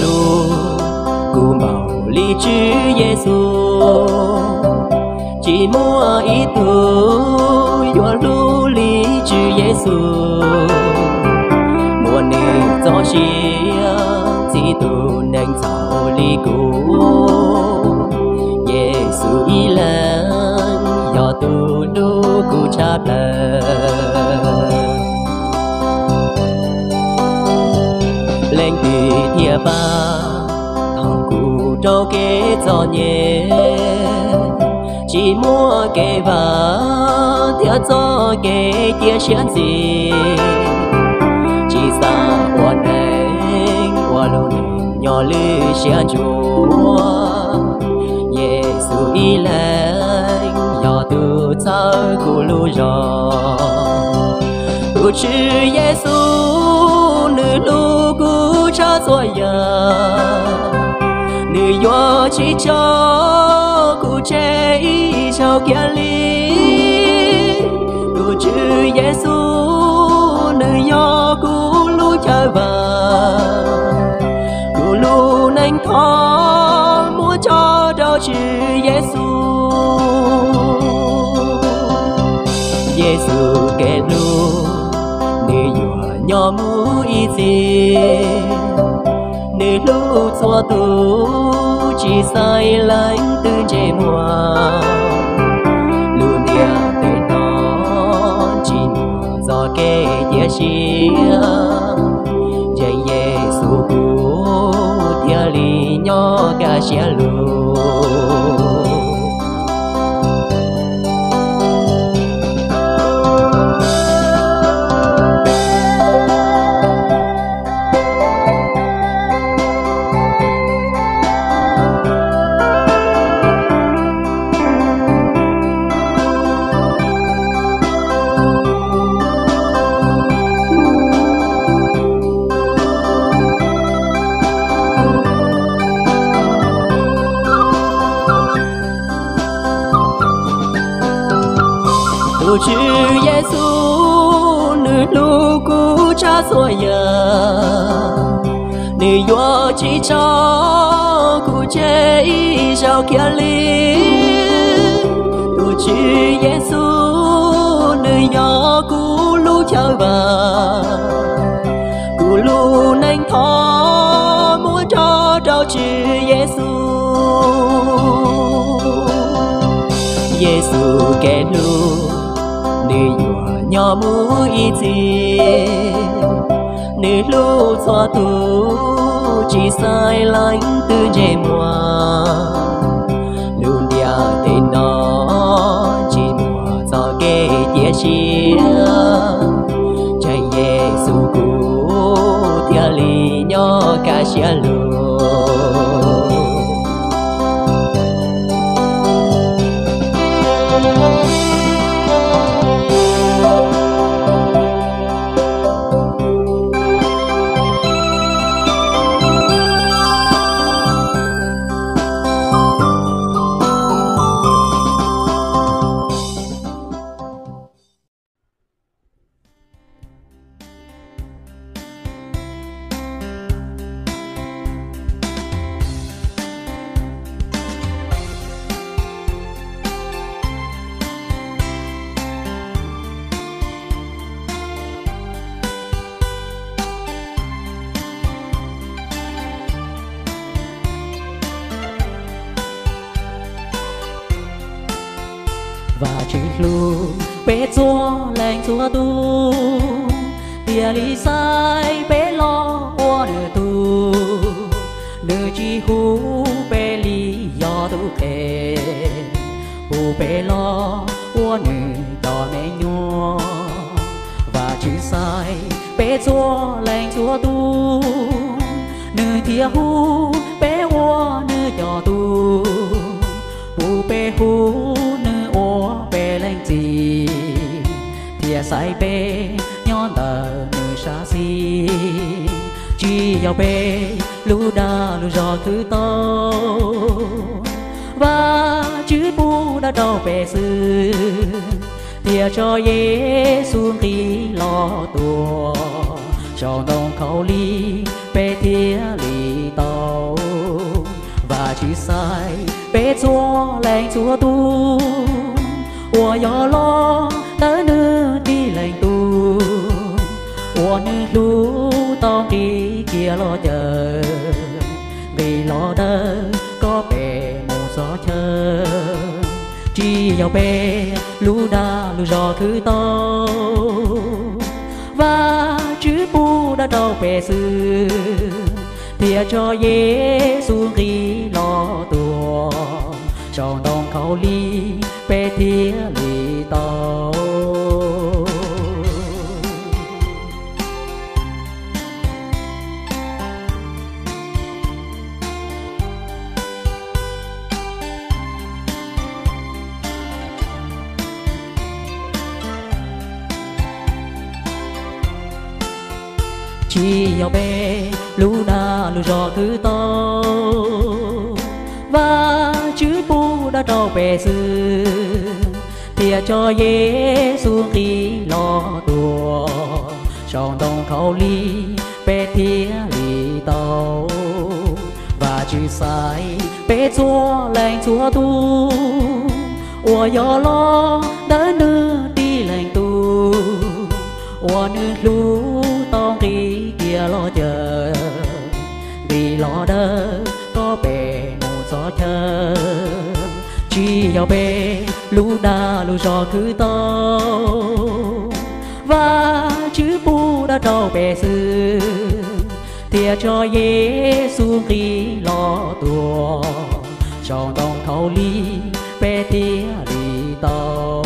Hlub kuv npaum li Tswv Yexus, tsis muaj ib tug yuav hlub li Tswv Yexus. Muaj neeg txoj sia txib tus neeg txhaum li kuv, Yexus ib leeg yog tus hlub kuv tshaj plaws. Leej twg thiaj pab thaum kuv raug kev txom nyem, tsis muaj kev vam thiab txoj kev cia siab ntxiv, tsis xav ua neeg ua lub neej nyob lwj siab ntsuav. Yexus ib leeg yog tus txhawb kuv lub zog. Tus Tswv Yexus nws hlub kuv tshaj txhua yam, nws yuav tsis tso kuv tseg ib zaug kiag li. Tus Tswv Yexus nws yog kuv lub chaw vam, kuv lub neej thov muab tso rau Tswv Yexus. Yexus kev hlub nws yuav nyob mus ib txhis, nws hlub txhua tus tsis xaiv leej twg ntsej muag. Lub ntiaj teb no tsis muaj txoj kev cia siab, ntseeg Yexus kuv thiaj li nyob kaj siab lug. Tus Tswv Yexus nws hlub kuv tshaj txhua yam, nws yuav tsis tso kuv tseg ib zaug kiag li. Tus Tswv Yexus nws yog kuv lub chaw vam, kuv lub neej thov muab tso rau Tswv Yexus. Yexus kev hlub nws yuav nyob mus ib txhis, nws hlub txhua tus tsis xaiv leej twg ntsej muag. Lub ntiaj teb no tsis muaj txoj kev cia siab, ntseeg Yexus kuv thiaj li nyob kaj siab lug. Vajtswv hlub peb txhua leej txhua tus, thiaj li xaiv peb los ua nws tug. Nws tsis hu peb li yog tus qhev, hu peb los ua nws cov me nyuam. Vajtswv xaiv peb txhua leej txhua tus, nws thiaj hu peb ua nws cov tug. Hu peb hu nws ua peb leej txiv, thiaj xaiv peb nyob ntawm nws sab xis. Tsis yog peb lub dag lub zog khwv tau, Vajtswv pub dag rau peb xwb, thiaj tso Yexus nqis los tuag saum ntoo khaub lig, peb thiaj li tau Tsis xaiv peb txhua leej txhua tus uas yog los ntawm nws tib leeg tus, uas nws hlub tau nqis cia los caw, nqis los dawm kom peb mus txog chaw. Tsis yog peb lub dag lub zog khwv tau, Vajtswv pub dag rau peb xwb, thiaj tso Yexus nqis los tuag saum ntoo khaub lig, peb thiaj li tau. Tsis yog peb lub dag lub zog khwv tau, Vajtswv pub dag rau peb xwb, thiaj tso Yexus nqis los tuag saum ntoo khaub lig, peb thiaj li tau. Vajtswv xaiv peb txhua leej txhua tus uas yog los ntawm nws tib leeg tus, uas nws hlub tau nqis cia los caw, nqis los dawm kom peb mus txog chaw. Tsis yog peb lub dag lub zog khwv tau, Vajtswv pub dag rau peb xwb, thiaj tso Yexus nqis los tuag saum ntoo khaub lig, peb thiaj li tau.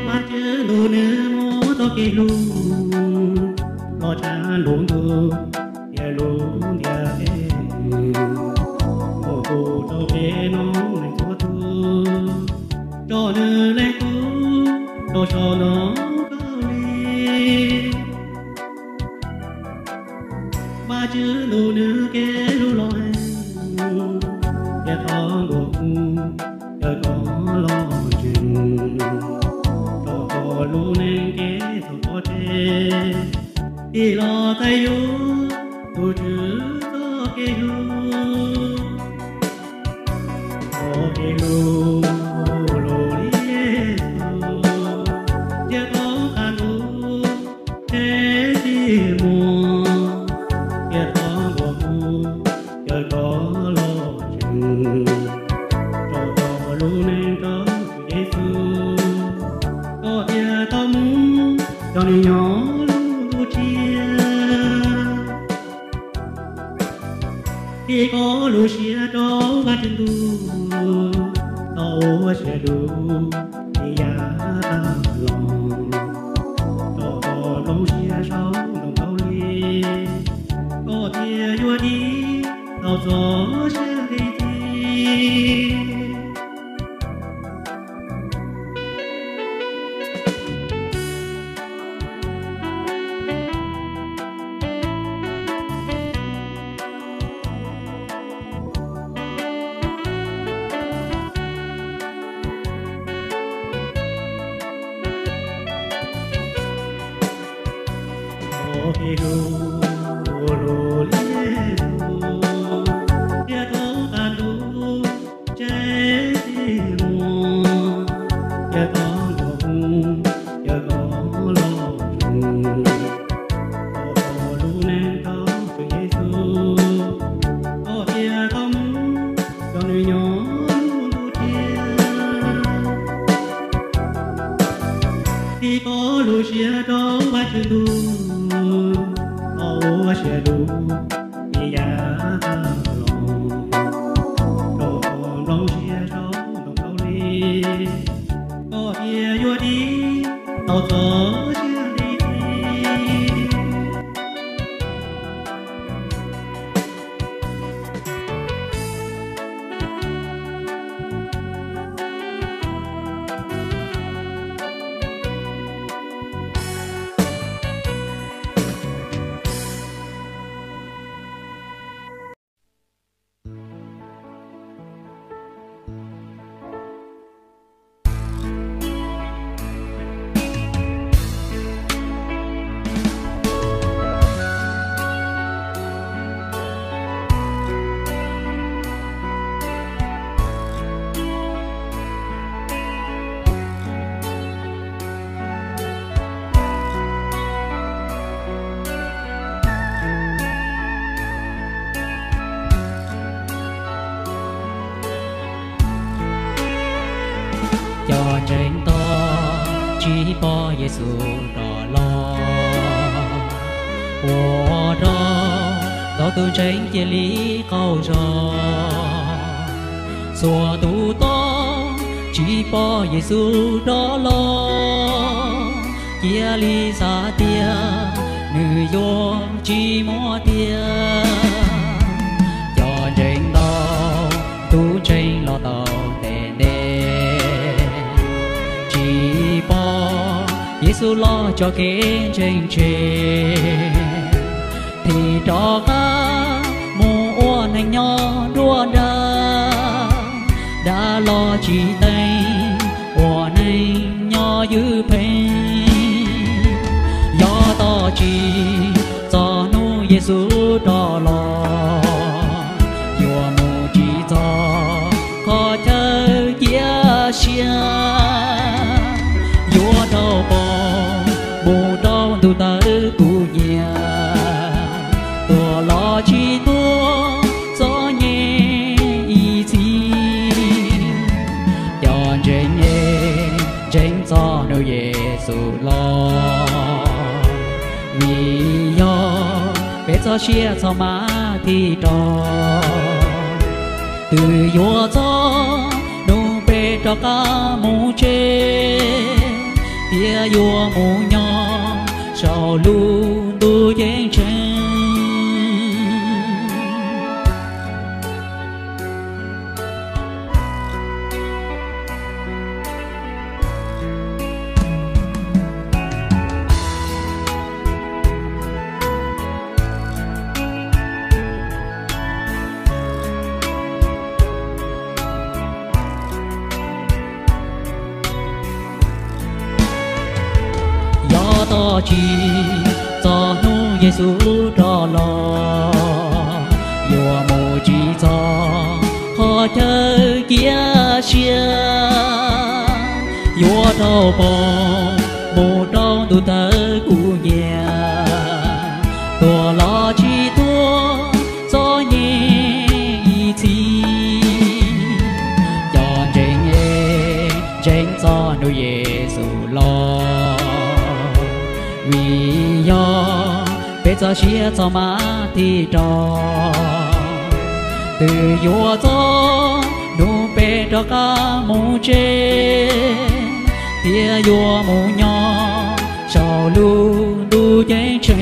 Vajtswv ntuj nws muab txoj kev hlub los tshaj ntuj ntuj thiab lub ntiaj teb, muab pub rau peb noob neej txhua tus, rau nws leej tub rau saum ntoo khaub lig. Vajtswv ntuj nws kev hlub los heev, thiaj tau ntuas mus caw koj los ntseeg, rau qhov lub neej kev txhaum pov tseg, tig los txais yuav tus Tswv txoj kev hlub. Txoj kev hlub los li Yexus, thiaj tau qab ntuj tsev txij muag, thiaj tau ntuas mus caw koj los ntseeg, rau qhov lub neej rau Tswv Yexus, koj thiaj tau mus nrog nws nyob lub ntuj tshiab. Tig koj lub siab rau Vajtswv ntuj, txhob ua siab dub li yav tas los, rau qhov nplooj siab saum ntoo khaub lig, koj thiaj yuav dim tau txoj sia li txiv. Txoj kev hlub los li Yexus, thiaj tau qab ntuj tsev txij muag, thiaj tau ntuas mus caw koj los ntseeg, rau qhov lub neej rau Tswv Yexus, koj thiaj tau mus nrog nws nyob lub ntuj tshiab. Tig koj lub siab rau Vajtswv ntuj, txhob ua siab dub li yav tas los, rau qhov nplooj siab saum ntoo khaub lig, koj thiaj yuav dim tau txoj sia li txiv. Yexus rov los, ua rau ntau tus ntseeg cia li qaug zog. Txhua tus tod tsis pom Yexus rov los, cia li xav tias nws yuav tsis muaj tiag. Cov ntseeg ntau, tus ntseeg los tau ntev ntev, tsis pom Yexus los tso kev ntseeg tseg, thiaj rov qab mus ua neej nyob nruab nrag. Dag los tsis teeb, ua neej nyob ywj pheej. Yog tos tsis txog hnub Yexus rov los, yuav mus tsis txog qhov chaw cia siab. Yuav raug poob mus rau ntuj tawv kuv nyiam, tuag los tsis tuag txom nyem ib txhis. Cov ntseeg, ntseeg txog hnub Yexus los, vim yog peb txoj sia txhob mab thim rau. Twb yuav txog hnub peb rov qab mus tsev, thiaj yuav mus nyob saum lub ntuj ceeb tsheej. Yog tos tsis txog hnub Yexus rov los, yuav mus tsis txog qhov chaw cia siab. Yuav raug poob mus rau ntuj tawv kuv nyiam, tuag los tsis tuag txom nyem ib txhis. Cov ntseeg, ntseeg txog hnub Yexus los, vim yog peb txoj sia txhob mab thim rau. Twb yuav txog hnub peb rov qab mus tsev, thiaj yuav mus nyob saum lub ntuj ceeb tsheej.